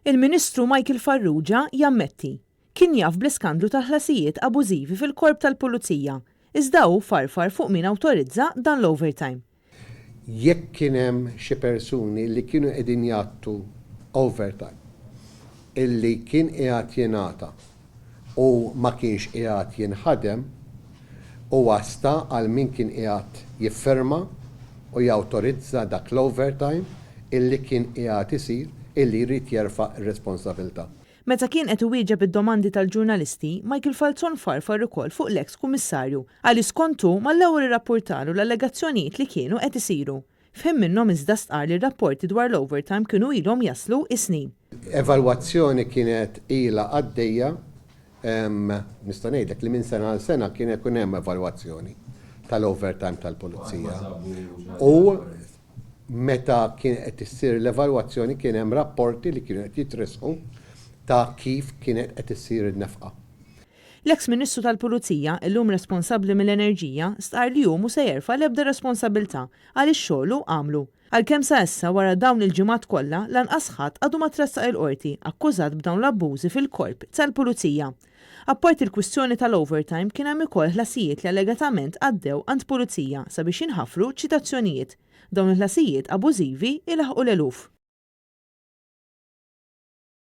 Il-Ministru Michael Farrugia jammetti, kien jaf bl-iskandlu tal-ħlasijiet abużivi fil-Korp tal-Pulizija, iżda hu farfar fuq min awtorizza dan l-overtime. Jekk kien hemm xi persuni li kienu qegħdin jgħattu overtime illi kien qiegħed jingħata u ma kienx qiegħed jinħadem, huwa sta għal min kien qiegħed jiffirma u jawtorizza dak l-overtime illi kien qiegħed isir illi jrid jerfa' r-responsabilità. Meta kien qed iwieġeb id-domandi tal-ġurnalisti, Michael Falzon farfar ukoll fuq l-eks Kummissarju għaliex skont hu mal-ewwel irrappurtalu l-allegazzjonijiet li kienu qed isiru. F'ħin minnhom iżda stqarr li r-rapporti dwar l-overtime kienu ilhom jaslu is-snin. Evalwazzjoni kienet ilha għaddejja, nista' ngħidlek li minn sena għal sena kien ikun hemm evalwazzjoni tal-overtime tal-pulizija. U meta kien qed issir l-evalwazzjoni kien hemm rapporti li kienu qed jitressqu ta' kif kienet qed issir in-nefqa. L-eks Ministru tal-Pulizija, illum responsabbli mill-Enerġija, stqarr li hu mhu se jerfa' l-ebda responsabbiltà għaliex xogħlu għamlu. Għalkemm sa issa, wara dawn il-ġimgħat kollha, lanqas ħadd għadu ma tressaq il-Qorti akkużat b'dawn l-abbużi fil-Korp tal-Pulizija. Apparti l-kwistjoni tal-overtime kien hemm ukoll ħlasijiet li allegatament għaddew għand Pulizija sabiex jinħafru ċitazzjonijiet. Dawn il-ħlasijiet abużivi ilaħħqu l-eluf.